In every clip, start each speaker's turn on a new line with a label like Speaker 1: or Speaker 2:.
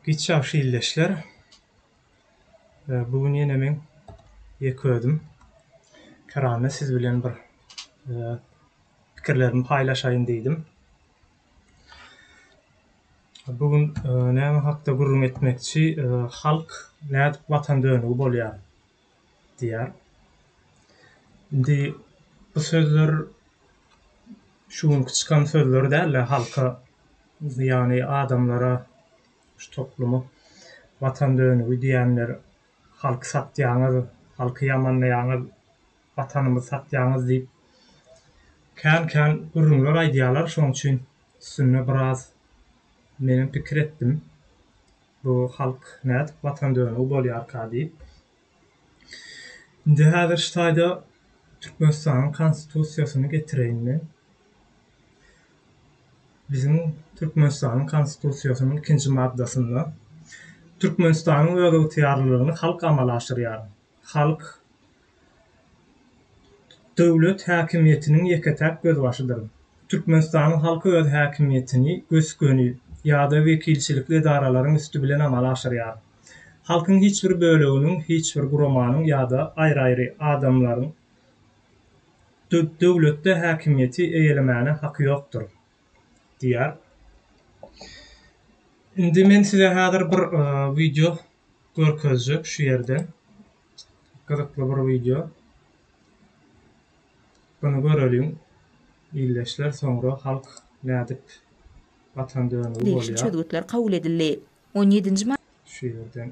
Speaker 1: Giç ýagşy ildeşler. Bu gün ýene men ýeke özüm ekranda siz bilen bir pikirlerimi paýlaşaýyn diýdim. Bu gün näme hakda gürrüň etmekçi? Halk nädip watan dönügi bolýar diýýär. Indi bu sözler şu günki çykan sözler däl-de halka ýagny adamlara şu topluma watan dönügi diýenler halky satýaňyz, halky ýamanlaýaňyz, watanymyzy satýaňyz diýip kän-kän gürrüňler aýdýarlar. Şonuň üçin üstünde biraz menem pikir etdim. Bu halk nädip watan dönügi bolýarka diýip. Indi häzir şu taýda Türkmenistanyň Konstitusiýasyny getireýin men. Biziň Türkmenistanyň Konstitusiýasynyň ikinji maddasynda Türkmenistanyň özygtyýarlylygyny halk amala aşyrýar. Halk döwlet häkimiýetiniň ýeke-täk gözbaşydyr. Türkmenistanyň halky öz häkimiýetini gös-göni ýa-da wekilçilikli edaralaryň üsti bilen amala aşyrýar. Halkyň hiç bir böleginiň, hiç bir guramanyň ýa-da aýry-aýry adamlaryň döwletde häkimiýeti eýelemäne haky ýokdur diýýär. Indi men size häzir bir wideo görkezjek şu ýerde. Gyzykly bir wideo. Buny göreliň ildeşler soňra halk nädip watan dönügi
Speaker 2: Degişli
Speaker 1: bolýar.
Speaker 2: çözgütler kabul edildi. On ýedinji
Speaker 1: Şu ýerden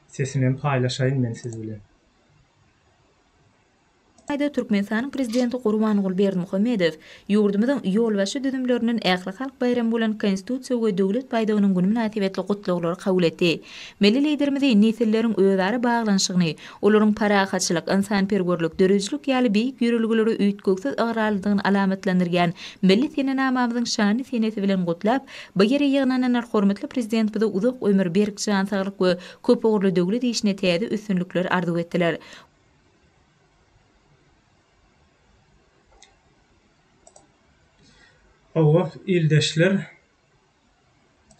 Speaker 1: sesinem paýlaşaýyn men siz bilen.
Speaker 2: Maýda Türkmenistanyň Prezidenti Gurbanguly Berdimuhamedow ýurdumyzyň ýolbaşçy düzümlerinden ählihalk baýramy bolan Konstitusiýa we Döwlet baýdagynyň güni mynasybetli gutlaglary kabul etdi. Milli Liderimizi nesilleriň özara baglanyşygyny, olaryň parahatçylyk, ynsanperwerlik, döredijilik ýaly beýik ýörelgelere üýtgewsiz ygrarlydygyny alamatlandyrýan milli senenamamyzyň şanly senesi bilen gutlap, bu ýere ýygnananlar hormatly Prezidentimize uzak ömür, berk jan saglyk we köpugurly döwlet işinde täze üstünlikler arzuw etdiler.
Speaker 1: Hawa, ildeşler.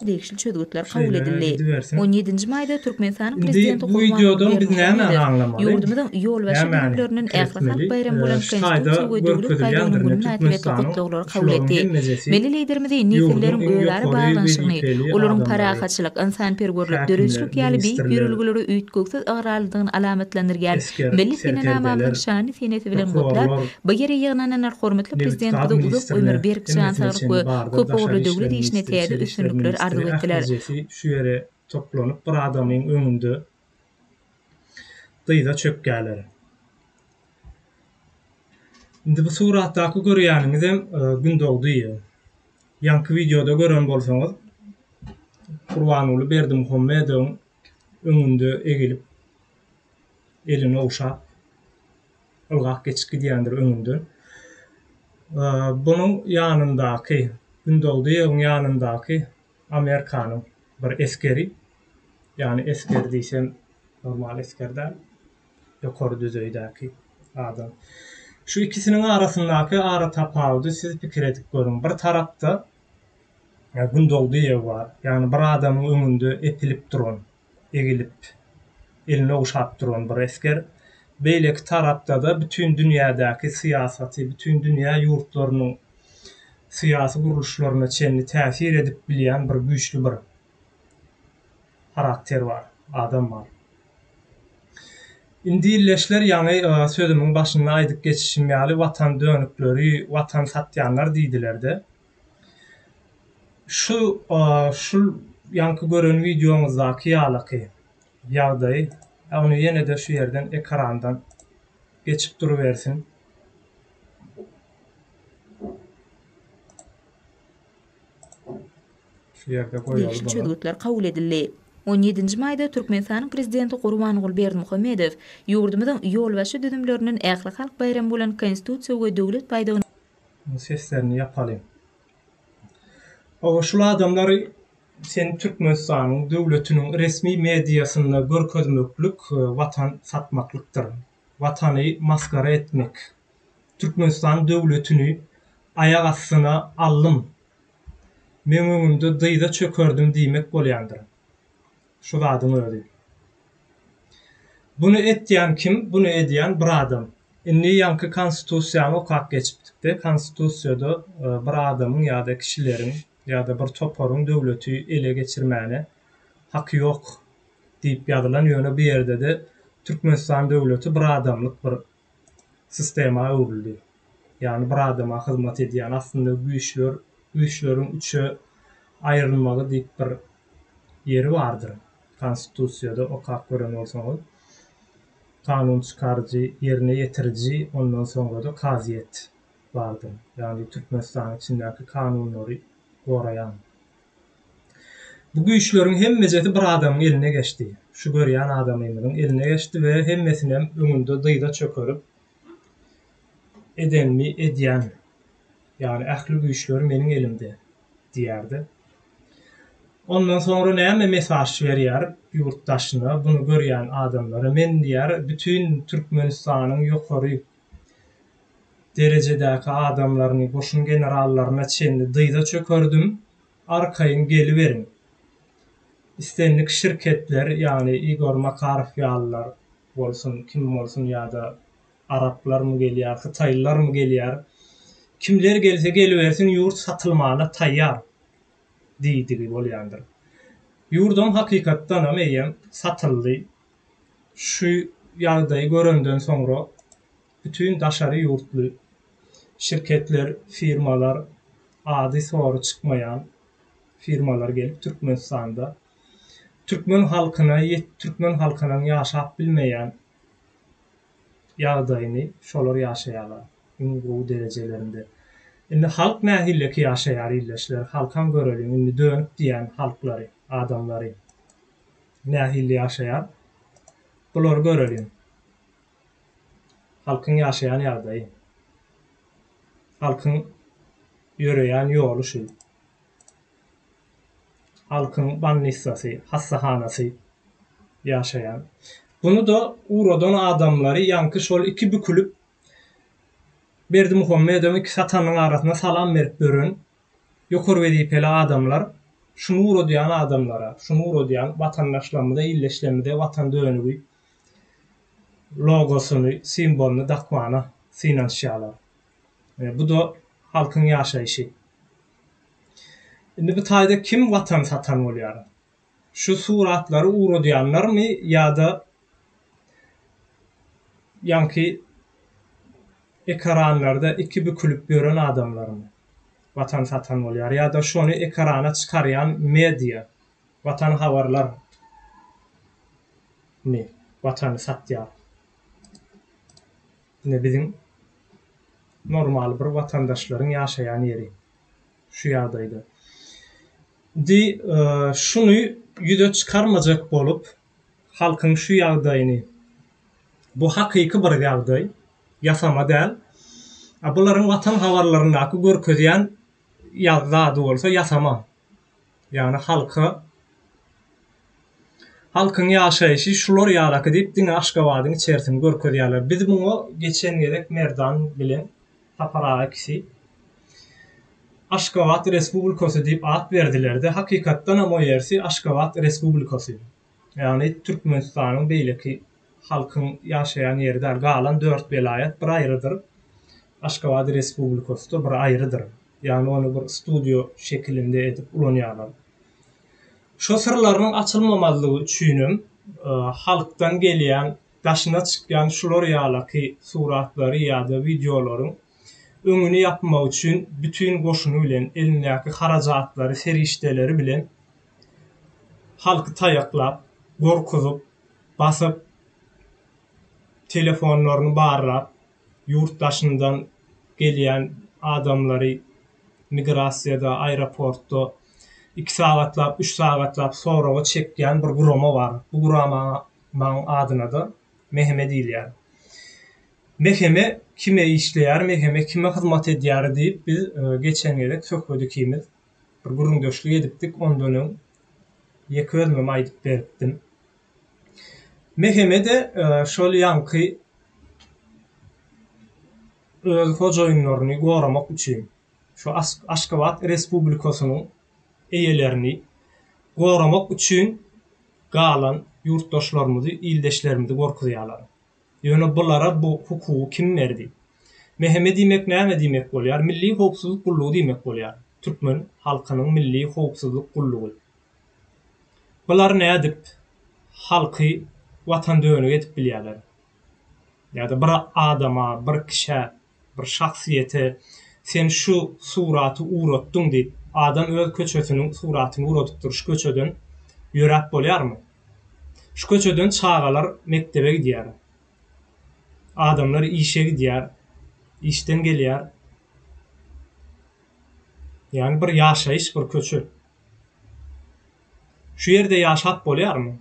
Speaker 2: Degişli çözgütler kabul
Speaker 1: Şeýle
Speaker 2: edildi.
Speaker 1: gidibersin.
Speaker 2: On ýedinji maýda Türkmenistanyň
Speaker 1: Indi
Speaker 2: Prezidenti
Speaker 1: bu
Speaker 2: Gurbanguly
Speaker 1: wideodan biz nämäni
Speaker 2: Berdimuhamedow
Speaker 1: aňlamaly?
Speaker 2: ýurdumyzyň ýolbaşçy
Speaker 1: Nämäni
Speaker 2: düzümlerinden
Speaker 1: pikir
Speaker 2: ählihalk
Speaker 1: etmeli?
Speaker 2: baýramy bolan
Speaker 1: Şu taýda
Speaker 2: Konstitusiýa we Döwlet baýdagynyň
Speaker 1: görkezilýändir
Speaker 2: güni
Speaker 1: ine
Speaker 2: mynasybetli
Speaker 1: Türkmenistanyň
Speaker 2: gutlaglary kabul
Speaker 1: şularyň
Speaker 2: etdi.
Speaker 1: hemmejesi
Speaker 2: Milli Liderimizi
Speaker 1: ýurduň
Speaker 2: nesilleriň
Speaker 1: iň
Speaker 2: özara
Speaker 1: ýokary
Speaker 2: baglanyşygyny,
Speaker 1: wezipeli
Speaker 2: olaryň
Speaker 1: adamlary,
Speaker 2: parahatçylyk, ynsanperwerlik,
Speaker 1: häkimler,
Speaker 2: döredijilik ýaly beýik
Speaker 1: ministrler,
Speaker 2: ýörelgelere üýtgewsiz ygrarlydygyny alamatlandyrýan
Speaker 1: esger
Speaker 2: milli senenamamyzyň
Speaker 1: serkerdeler,
Speaker 2: şanly senesi bilen gutlap,
Speaker 1: prokurorlar,
Speaker 2: bu ýere ýygnananlar hormatly
Speaker 1: nebit-gaz
Speaker 2: Prezidentimize uzak
Speaker 1: ministrine,
Speaker 2: ömür, berk jan
Speaker 1: hemmesine
Speaker 2: saglyk we
Speaker 1: çenli bardyr,
Speaker 2: köp
Speaker 1: daşary
Speaker 2: ugurly
Speaker 1: işler
Speaker 2: döwlet işinde
Speaker 1: ministri,
Speaker 2: täze
Speaker 1: içeri işler
Speaker 2: üstünlikler
Speaker 1: ministri,
Speaker 2: arzuw etdiler.
Speaker 1: ählijesi şu ýere toplanyp bir adamyň öňünde dyza çökýärler. Indi bu suratdaky görýäniňizem Gündogdyýew. Ýaňky wideoda gören bolsaňyz, Gurbanguly Berdimuhamedowyň öňünde egilip, elini ogşap, ylgap geçip gidýändir öňünden. Bunuň ýanyndaky, Gündogdyýewiň ýanyndaky Amerikanyň bir esgeri, ýagny esger diýsem normal esger däl, ýokary düzeýdäki adam. Şu ikisiniň arasyndaky aratapawudy siz pikir edip görüň. Bir tarapda Gündogdyýew bar, ýagny bir adamyň öňünde epilip duran, egilip, elini ogşap duran bir esger. Beýleki tarapda-da bütin dünýädäki syýasaty, bütin dünýä ýurtlarynyň syýasy gurluşlaryna çenli täsir edip bilýän bir güýçli bir harakter bar, adam bar. Indi illeşler ýaňy sözümiň başynda aýdyp geçişim ýaly watan dönükleri, watan satýanlar diýdiler-de. Şu şul ýaňky gören wideoňyzdaky ýalaky ýagdaýy ony ýene-de şu ýerden ekrandan geçip durubersin. Şu ýerde goýaly
Speaker 2: Degişli
Speaker 1: buny.
Speaker 2: çözgütler kabul edildi. On ýedinji maýda Türkmenistanyň Prezidenti Gurbanguly Berdimuhamedow ýurdumyzyň ýolbaşçy düzümlerinden ählihalk baýramy bolan Konstitusiýa we Döwlet baýdagynyň
Speaker 1: Muň seslerini ýapalyň. Hawa şul adamlary sen Türkmenistanyň döwletiniň resmi mediasynda görkezmeklik watan satmaklykdyr. Watany masgara etmek. Türkmenistan döwletini aýak astyna aldym. Meň öňümde dyza çökerdim diýmek bolýandyr. Şu zadyň özi. Buny etýän kim? Buny edýän bir adam. Indi ýaňky konstitusiýany okap geçipdikde, konstitusiýada bir adamyň ýa-da kişileriň ýa-da bir toparyň döwleti ele geçirmäne haky ýok diýip ýazylan, ýöne bu ýerde-de Türkmenistan döwleti bir adamlyk bir sistema öwrüldi. Ýagny bir adama hyzmat edýän aslynda güýçler, güýçleriň üçe aýrylmagy diýip bir ýeri bardyr konstitusiýada okap gören bolsaňyz. Kanun çykaryjy, ýerine ýetiriji, ondan soňra-da kazyýet bardyr. Ýagny Türkmenistanyň içindäki kanunlary goraýan. Bu güýçleriň hemmejesi bir adamyň eline geçdi. Şu görýän adamymyzyň eline geçdi we hemmesinem öňünde dyza çökerip edenini edýän, ýagny ähli güýçler meniň elimde diýýärdi. Ondan soňra näme mesaž berýär ýurt daşyna buny görýän adamlara men diýýär bütin Türkmenistanyň ýokary derejedäki adamlaryny goşun generallaryna çenli dyza çökerdim arkaýyn geliberiň islendik şirketler ýagny Igor Makarow ýalylar bolsun kim bolsun ýa-da araplarmy gelýär hytaýlylarmy gelýär kimler gelse gelibersin ýurt satylmana taýýar diýdigi bolýandyr. Ýurdam hakykatdanam eýýäm satyldy. Şu ýagdaýy görenden soňra bütin daşary ýurtly şirketler, firmalar, ady sory çykmaýan firmalar gelip Türkmenistanda türkmen halkyna türkmen halkynyň ýaşap bilmeýän ýagdaýyny şolar ýaşaýarlar iň gowy derejelerinde. Indi halk nähilleki ýaşaýar ildeşler halkam göreliň indi dönük diýýän halklary adamlary nähilli ýaşaýar bulary göreliň. Halkyň ýaşaýan ýagdaýy. Halkyň ýöreýän ýoly şu. Halkyň bolnissasy, hassahanasy ýaşaýan. Buny-da ugradan adamlary ýaňky şol iki bükülip Berdimuhamedowyň iki satanynyň arasynda salam berip ýören ýokary wezipeli adamlar şuny ugradýan adamlara, şuny ugradýan watandaşlarymyza, ildeşlerimize watan dönügi logosyny, simwolyny dakmana synanyşýarlar. Bu-da halkyň ýaşaýşy. Indi bu taýda kim watan satan bolýar? Şu suratlary ugradýanlarmy ýa-da ýaňky ekaranlarda iki bükülip ýören adamlarmy watan satan bolýar ýa-da şony ekarana çykarýan media, watan habarlar my watany satýar? Ine biziň normal bir watandaşlaryň ýaşaýan ýeri şu ýagdaýda. Indi şuny ýüze çykarmajak bolup halkyň şu ýagdaýyny bu hakyky bir ýagdaý ýasama däl. A bularyň watan habarlaryndaky görkezýän zady bolsa ýasama. Ýagny halka Halkyň ýaşaýşy şular ýalaky diýip diňe Aşgabadyň içerisini görkezýärler. Biz muňa geçen gezek Merdan bilen Sapar aga ikisi Aşgabat Respublikasy diýip at berdiler-de, hakykatdanam o ýersi Aşgabat Respublikasy. Ýagny Türkmenistanyň beýleki halkyň ýaşaýan ýeri däl. Galan dört welaýat bir aýrydyr. Aşgabat Respublikasy-da bir aýrydyr. Ýagny ony bir studio şekilinde edip ulanýarlar. Şo syrlarynyň açylmamazlygy üçinem halkdan gelýän, daşyna çykýan şular ýalaky suratlary ýa-da wideolaryň öňüni ýapmak üçin bütin goşuny bilen, elindäki harajatlary, serişdeleri bilen halky taýaklap, gorkuzyp, basyp, telefonlaryny barlap, ýurt daşyndan gelýän adamlary migrasiýada, aeroportda iki sagatlap, üç sagatlap soraga çekýän bir gurama bar. Bu guramanyň adyna-da MHM diýilýär. MHM kime işleýär, MHM kime hyzmat edýär diýip biz geçen gezek Söhbet ikimiz bir gürrüňdeşlik edipdik. Ondan öň ýeke özümem aýdyp beripdim. MHM-de şol ýaňky öz hojaýynlaryny goramak üçin şu Aşgabat Respublikasynyň. eýelerini goramak üçin galan ýurtdaşlarymyzy, ildeşlerimizi gorkuzýarlar. Ýöne bulara bu hukugy kim berdi? MHM diýmek näme diýmek bolýar? Milli howpsuzlyk gullugy diýmek bolýar. Türkmen halkynyň milli howpsuzlyk gullugy. Bular nädip halky watan dönügi edip bilýärler? Ýa-da bir adama, bir kişä, bir şahsyýete sen şu suraty ugratdyň diýip, adam öz köçesiniň suratyny ugradypdyr, şu köçeden ýöräp bolýarmy? Şu köçeden çagalar mekdebe gidýär. Adamlar işe gidýär, işden gelýär. Ýagny bir ýaşaýyş bir köçe. Şu ýerde ýaşap bolýarmy?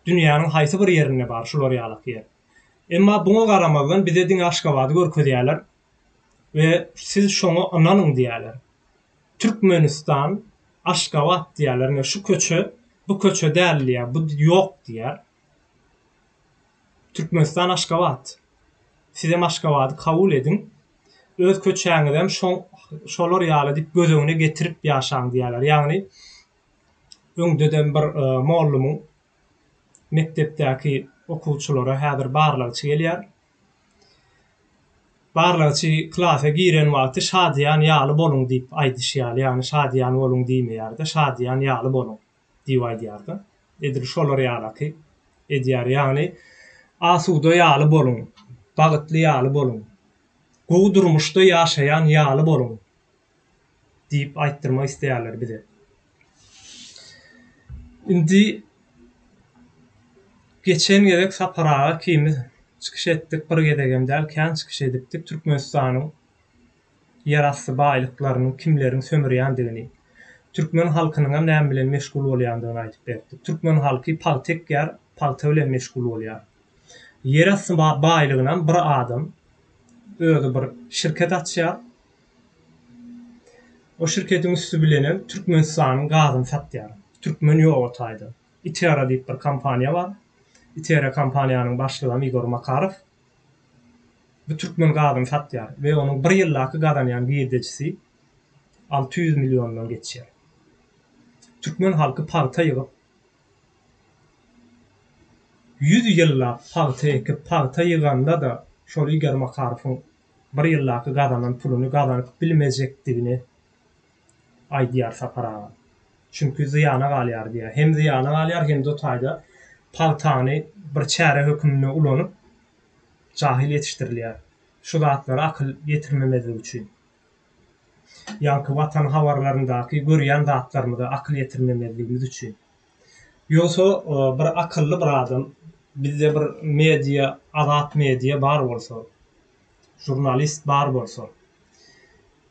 Speaker 1: Dünýäniň haýsy bir ýerinde bar şular ýalak ýer? Emma buňa garamazdan bize diňe Aşgabady görkezýärler we siz şoňa ynanyň diýýärler. Türkmenistan, Aşgabat diýýärler, ine şu köçe, bu köçe däl diýýär, bu ýok diýýär. Türkmenistan Aşgabat. Sizem Aşgabady kabul ediň. Öz köçäňizem şolar ýaly diýip göz öňüne getirip ýaşaň diýýärler. Ýagny öňdedem bir mollumyň mekdepdäki okuwçylara häzir barlagçy gelýär. Barlagçy klasa giren wagty şadyýan ýaly boluň diýip aýdyşy ýaly, ýagny şadyýan boluň diýmeýär-de, şadyýan ýaly boluň diýip aýdýar-da. Edil şolar ýalaky edýär. Ýagny asuda ýaly boluň, bagytly ýaly boluň, gowy durmuşda ýaşaýan ýaly boluň diýip aýtdyrmak isleýärler bize. Indi geçen gezek Sapar aga ikimiz çykyş etdik, bir gezegem däl, kän çykyş edipdik Türkmenistanyň ýerasty baýlyklarynyň kimleriň sömürýändigini, türkmen halkynyňam näme bilen meşgul bolýandygyny aýdyp beripdik. Türkmen halky pagta ekýär, pagta bilen meşgul bolýar. Ýerasty baýlygynam bir adam özi bir şirket açýar, O şirketiň üsti bilenem Türkmenistanyň gazyny satýar. Türkmen ýok o taýda. Itera diýip bir kompaniýa bar. Itera kompaniýanyň başlygam Igor Makarow. Bu türkmen gazyny satýar we onuň bir ýyldaky gazanýan girdejisi 600 milliondan geçýär. Türkmen halky pagta ýygyp, 100 ýyllap pagta ekip, pagta ýyganda-da şol Igor Makarowyň bir ýyldaky gazanan puluny gazanyp bilmejekdigini aýdýar Sapar aga. Çünki zyýana galýar diýýär. Hem zyýana galýar, hem-de o taýda pagtany bir çäre höküminde ulanyp, jahyl ýetişdirilýär. Şu zatlara akyl ýetirmemezlik üçin. Ýaňky Watan habarlaryndaky görýän zatlarymyza akyl ýetirmemezligimiz üçin. Ýogsa bir akylly bir adam, bizde bir media, azat media bar bolsa, žurnalist bar bolsa,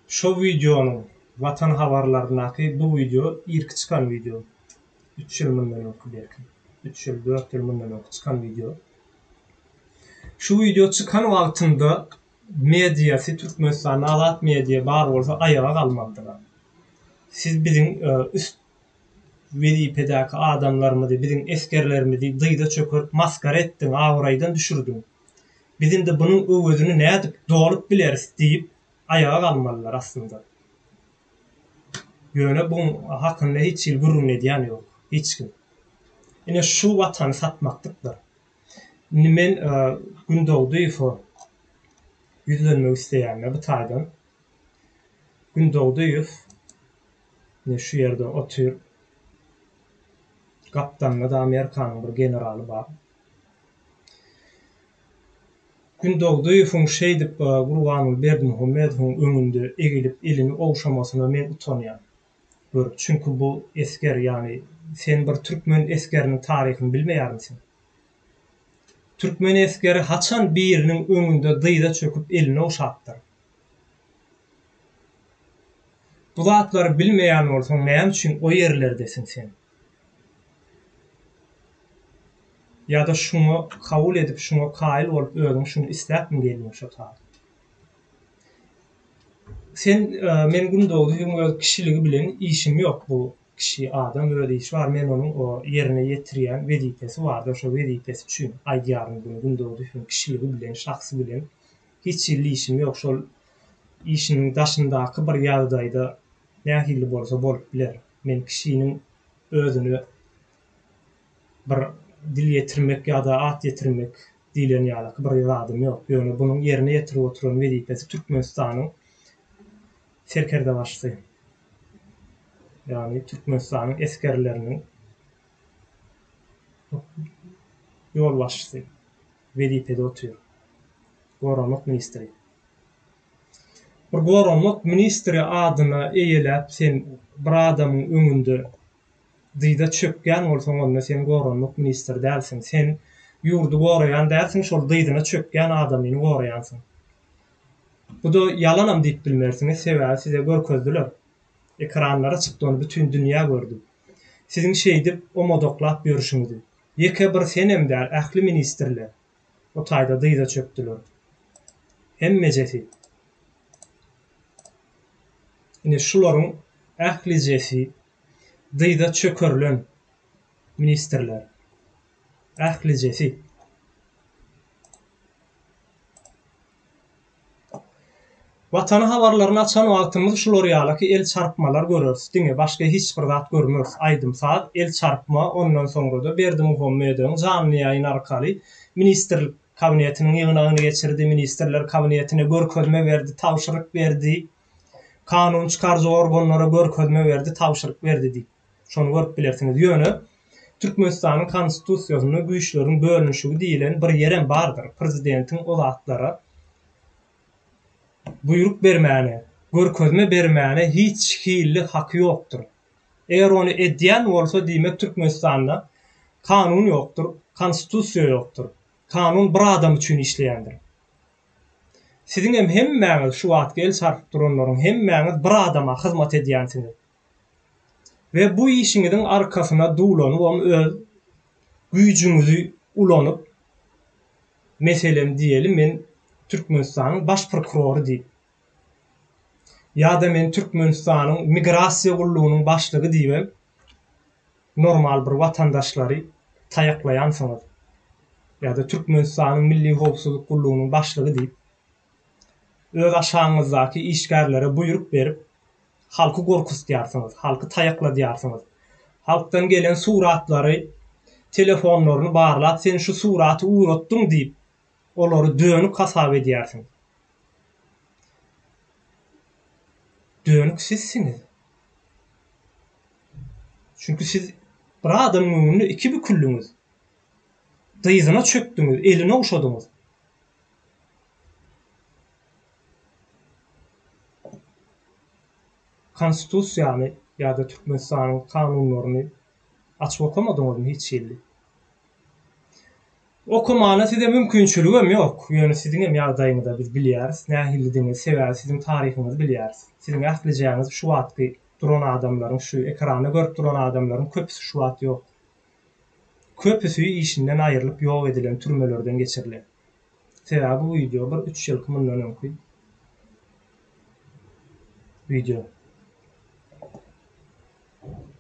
Speaker 1: şo wideonyň Watan habarlaryndaky bu wideo irki çykan wideo, üç ýyl mundan öňki belki, üç ýyl, dört ýyl mundan öňki çykan wideo. Şu wideo çykan wagtynda mediasy Türkmenistanda azat media bar bolsa aýaga galmalydylar. Siz biziň üst wezipedäki adamlarymyzy, biziň esgerlerimizi dyza çökerip masgara etdiň, abraýdan düşürdiň. Biz indi bunuň öwezini nädip dolup bileris diýip aýaga galmalylar aslynda. Ýöne buň hakynda hiç hili gürrüň edýän ýok, hiç kim. Ine şu watany satmaklykdyr. Indi men Gündogdyýewe ýüzlenmek isleýän-de bu taýdan. Gündogdyýew Ine şu ýerde otyr. Gapdalynda-da Amerikanyň bir generaly bar. Gündogdyýewiň şeýdip Gurbanguly Berdimuhamedowyň öňünde egilip elini ogşamasyna men utanýan. Görüp, çünki bu esger, ýagny sen bir türkmen esgeriniň taryhyny bilmeýärmisiň? Türkmen esgeri haçan biriniň öňünde dyza çöküp elini ogşapdyr? Bu zatlary bilmeýän bolsaň näme üçin o ýerlerdesiň sen? Ýa-da şuňa kabul edip şuňa kaýyl bolup özüň şuny isläpmi geldiň şo taýa? Sen men Gündogdyýewiň öz kişiligi bilen işim ýok bu kişi adam öz işi bar men onuň o ýerine ýetirýän wezipesi bardyr şo wezipesi üçin aýdýaryn buny Gündogdyýewiň kişiligi bilen şahsy bilen hiç hili işim ýok şol işiniň daşyndaky bir ýagdaýda nähili bolsa bolup biler. Men kişiniň özüne bir dil ýetirmek ýa-da at ýetirmek diýlen ýalyky bir zadym ýok. Ýöne bunuň ýerine ýetirip oturan wezipesi Türkmenistanyň serkerdebaşysy. Ýagny Türkmenistanyň esgerleriniň ýolbaşçysy wezipede otyr. Goranmak ministri. Bir goranmak ministri adyna eýeläp sen bir adamyň öňünde dyza çökýän bolsaň onda sen goranmak ministri dälsiň. Sen ýurdy goraýan dälsiň şol dyzyna çökýän adamyny goraýansyň. Bu-da ýalanam diýip bilmersiňiz sebäbi size görkezdiler. Ekranlara çykdy ony bütin dünýä gördi. Siziň şeýdip omodaklap ýörşüňizi. Ýeke bir senem däl ähli ministrler o taýda dyza çökdüler. Hemmejesi. Ine şularyň ählijesi dyza çökerilen ministrler. Ählijesi. Watany habarlaryny açan wagtymyz şular ýalaky el çarpmalar göreris diňe başga hiç bir zat görmeris aýdym saz el çarpma ondan soňrada Berdimuhamedowyň janly ýaýyn arkaly ministrlik kabinetiniň ýygnagyny geçirdi ministrler kabinetine görkezme berdi tabşyryk berdi kanun çykaryjy organlara görkezme berdi tabşyryk berdi diýip şony görüp bilersiňiz ýöne Türkmenistanyň konstitusiýasynda güýçleriň bölünişigi diýilen bir ýerem bardyr prezidentiň o zatlara buýruk bermäne, görkezme bermäne hiç hilli haky ýokdur. Eger ony edýän bolsa diýmek Türkmenistanda kanun ýokdur, konstitusiýa ýokdur. Kanun bir adam üçin işleýändir. Siziňem hemmäňiz şu wagtky el çarpyp duranlaryň hemmäňiz bir adama hyzmat edýänsiňiz. We bu işiňiziň arkasyna duwlanybam öz güýjüňizi ulanyp Meselem diýeli men Türkmenistanyň baş prokurory diýip. Ýa-da men Türkmenistanyň migrasiýa gullugynyň başlygy diýibem normal bir watandaşlary taýaklaýansyňyz. Ýa-da Türkmenistanyň Milli howpsuzlyk gullugynyň başlygy diýip öz aşagyňyzdaky işgärlere buýruk berip Halky gorkuztýarsyňyz, halky taýakladýarsyňyz. Halkdan gelen suratlary, telefonlaryny barlap sen şu suraty ugratdyň diýip, olary dönük hasap edýärsiň. Dönük sizsiňiz. Çünki siz bir adamyň öňünde iki büküldiňiz. Dyzyna çökdüňiz, elini ogşadyňyz. Konstitusiýany ýa-da Türkmenistanyň kanunlaryny açyp okamadyňyzmy hiç hili? Okamana size mümkinçiligem ýok. Ýöne siziňem ýagdaýyňyza biz bilýäris nähilidigiňizi, sebäbi siziň taryhyňyzy bilýäris. Siziň ählijäňiz şu wagtky duran adamlaryň, şu ekranda görüp duran adamlaryň köpüsi şu wagt ýok. Köpüsi işinden aýrylyp ýok edilen, türmelerden geçirilen. Sebäbi bu wideo bir üç ýylky mundan öňki wideo.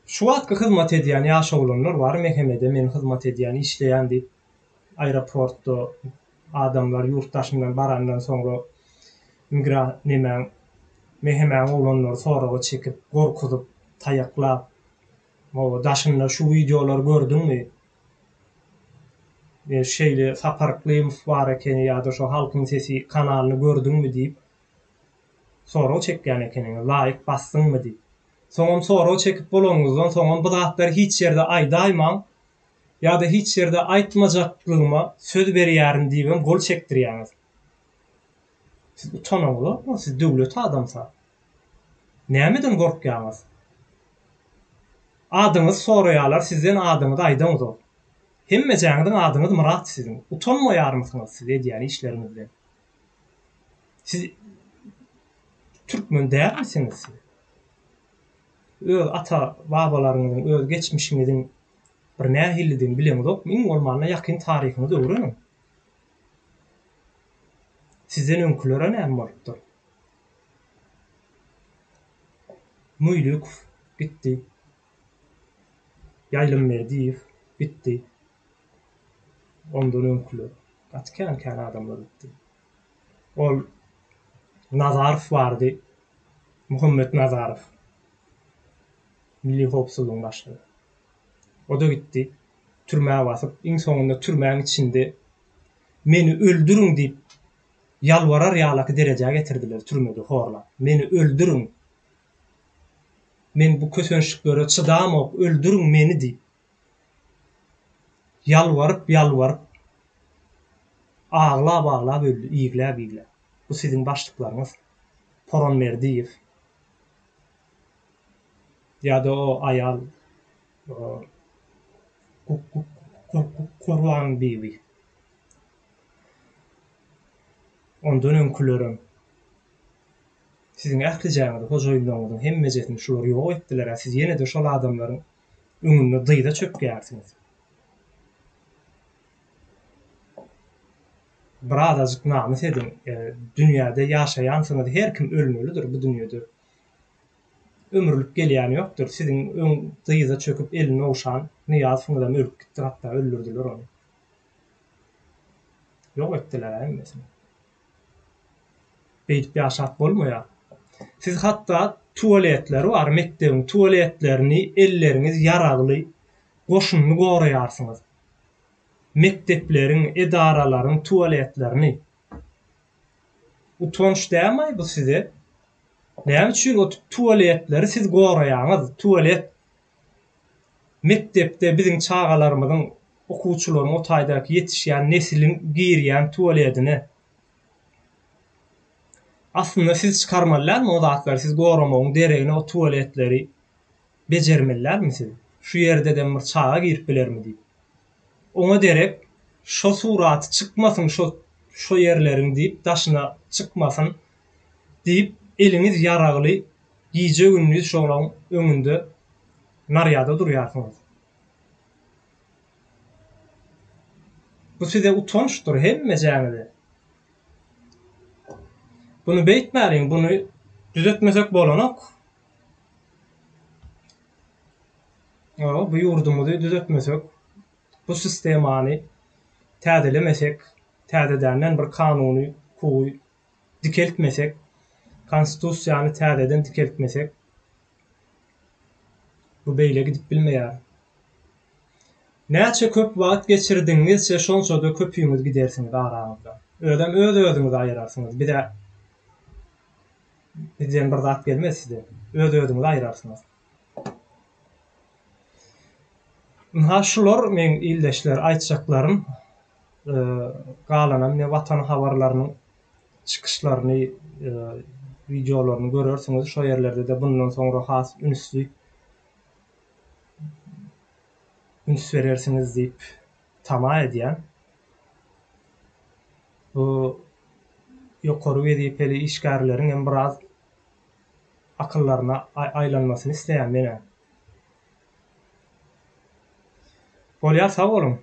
Speaker 1: Şu wagtky hyzmat edýän ýaş oglanlar bar MHM-de men hyzmat edýän işleýän diýip aeroportda adamlar ýurt daşyndan barandan soňra migra nemäň MHM-iň oglanlary soraga çekip gorkuzyp taýaklap hawa daşynda şu wideolary gördüňmi Şeýle Sapar Yklymow bar ekeni ýa-da şo Halkyň sesi kanalyny gördüňmi diýip sorag çekýän ekeniňiz, laýk basdyňmy diýip. Soňam sorag çekip bolanyňyzdan soňam bu zatlary hiç ýerde aýdaýmaň ýa-da hiç ýerde aýtmajaklygyma söz berýärin diýibem gol çekdirýäňiz. Siz utanaňyzokmy? Siz döwlet adamsy. Nämeden gorkýaňyz? Adyňyzy soraýarlar sizden adyňyzy aýdaňzok. Hemmejäňiziň adyňyz Myrat siziň. Utanmaýarmysyňyz siz edýän işleriňizden? Siz türkmen dälmisiňiz siz? Öz ata babalaryňyzyň öz geçmişiňiziň bir nähilidigini bileňizokmy? Iň bolmanda ýakyn taryhyňyzy öwreniň. Sizden öňkülere näme bolupdyr? Müýlükow gitdi. Ýaýlymberdiýew gitdi. Ondan öňküler. Gaty kän-kän adamlar gitdi. Ol Nazarow bardy. Muhammet Nazarow. Milli howpsuzlygyň başlygy. O-da gitdi. Türmä basyp, iň soňunda türmäň içinde Meni öldüriň diýip ýalbarar ýalaky derejä getirdiler türmede horlap. Meni öldüriň! Men bu kösençliklere çydamok, öldüriň meni diýip. Ýalbaryp-ýalbaryp, aglap-aglap öldi, igläp-igläp. Bu siziň başlyklaryňyz Poronberdiýew ýa-da o aýal Gurbanbibi. Ondan öňkülerem. Siziň ählijäňizi, hojaýynlaryňyzyň hemmejesini şular ýok etdiler-ä, siz ýene-de şol adamlaryň öňünde dyza çökýärsiňiz. Birazajyk namys ediň, dünýäde ýaşaýansyňyz, her kim ölmelidir bu dünýede. Ömürlik gelýän ýokdur. Siziň öň dyza çöküp elini ogşan Nyýazowyňyzam ölüp gitdi, hatda öldürdiler ony. Ýok etdiler-ä hemmesini. Beýdip ýaşap bolmaýar. Siz hatda tualetleri bar mekdebiň tualetlerini elleriňiz ýaragly goşunyny goraýarsyňyz. Mekdepleriň, edaralaryň tualetlerini. Utanç dämaý bu size? Näme üçin o tualetleri siz goraýaňyz? Tualet mekdepde biziň çagalarymyzyň okuwçylaryň o taýdaky ýetişýän nesliň girýän tualedine. Aslynda siz çykarmaly dälmi o zatlary siz goramagyň deregine o tualetleri bejermeli dälmi siz? Şu ýerdedem bir çaga girip bilermi diýip. Oňa derek şo suraty çykmasyn şo şo ýerleriň diýip daşyna çykmasyn diýip eliňiz ýaragly gije gündiz şolaň öňünde narýada durýarsyňyz. Bu size utançdyr hemmejäňize. Buny beýtmäliň, buny düzetmesek bolanok. Bu ýurdumyzy düzetmesek, bu sistemany täzelemesek, täzedenden bir kanuny, hukugy dikeltmesek, konstitusiýany täzeden dikeltmesek, bu beýle gidip bilmeýär. Näçe köp wagt geçirdigiňizçe şonça-da köpüňiz gidersiňiz araňyzdan. Özem öz-özüňizi aýyrarsyňyz. Bize bizden bir zat gelmez size. Öz-özüňizi aýyrarsyňyz. Ynha şular meň ildeşler aýtjaklarym. Galanam ne Watan habarlarynyň çykyşlaryny, wideolaryny görersiňiz. Şo ýerlerde-de bundan soňra has ünsli üns berersiňiz diýip tama edýän. Bu ýokary wezipeli işgärleriň hem biraz akyllaryna aýlanmasyny isleýän men-ä. Bolýar sag boluň.